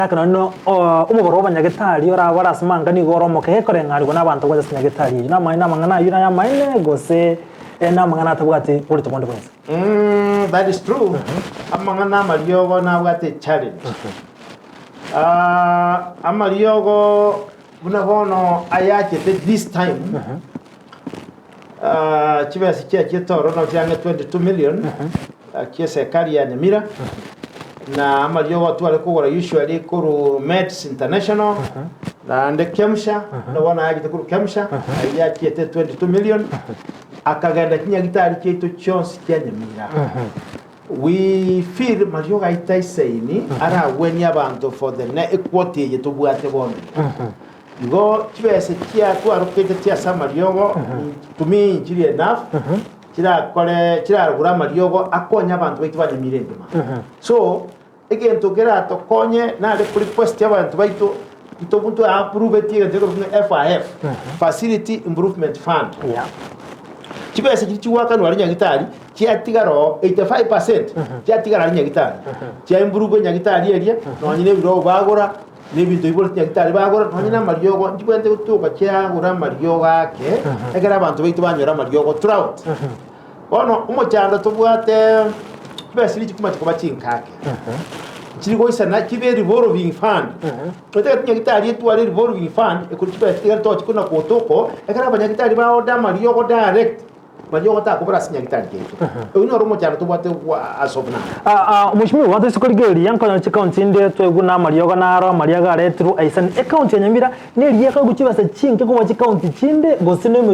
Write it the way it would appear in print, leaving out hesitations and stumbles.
Ake nonya no omobaro bw'abanyagetari orabare ase amanga nigo ore omoke gekoreng'anigwa nabanto gocha ase nyagetari eyio. Namaene amang'ana ayio naye amaene gose namang'ana atabwati borito bonde bwensi? That is true. Amang'ana amariogo nabwate echallenge. Amariogo buna bono ayachete this time, chibesa chiachete ororo nabo chiang'e 22 million. Gaki esekari ya Nyamira na amariogo tware kogora usually korwa Meds International naende Kemsha buna bono ayachete korwa Kemsha ayio achiete 22 million akagenda chinyagitari chiaito chionsi chia Nyamira. We feel mariogo ayio taisaini aragwenie abanto for the ne equota eye tobwate bono iga. Igo chibesa chia twarokete chia ase amariogo to me nchiri enough. Chirakore chirarogore amariogo akonye abanto baito banyamire engima. So, egento keratokonye nare ko request abanto baito ntobu ntwa approve-ti egento gekorokwa ng'a FIF, Facility Improvement Fund. Yeah. Chibesa chiria chigoakanwa aria nyagitari, chiatigara oo 85% chiatigara aria nyagitari. Chia improve nyagitari eria, nonye na ebirogo bagora, na ebinto biboreti nyagitari bagora, nonye na amariogo, nchibwenerete gotoka chiagora amariogo ake, ekero abanto baito banyora amariogo throughout. Bono omochando tobwate chibesa chiria chikomanya koba chinkake, chiri goisana chibe revolving fund, otagete nyagitari etware revolving fund, ekori chibesa ekero tochi kona gotoko, ekero abanyagitari ba order amariogo direct. Mariogo takobora ase nyagitari yaito. Oyio noro omochando tobwate as of now. Mweshimiwa, toise korigereria nkonyora chikaunti inde twaigwa na amariogo naro amariogo aretirwe aisani. Ekaunti ya Nyamira nerieka gochia chibesa chinke kobua chikaunti chinde gose ne.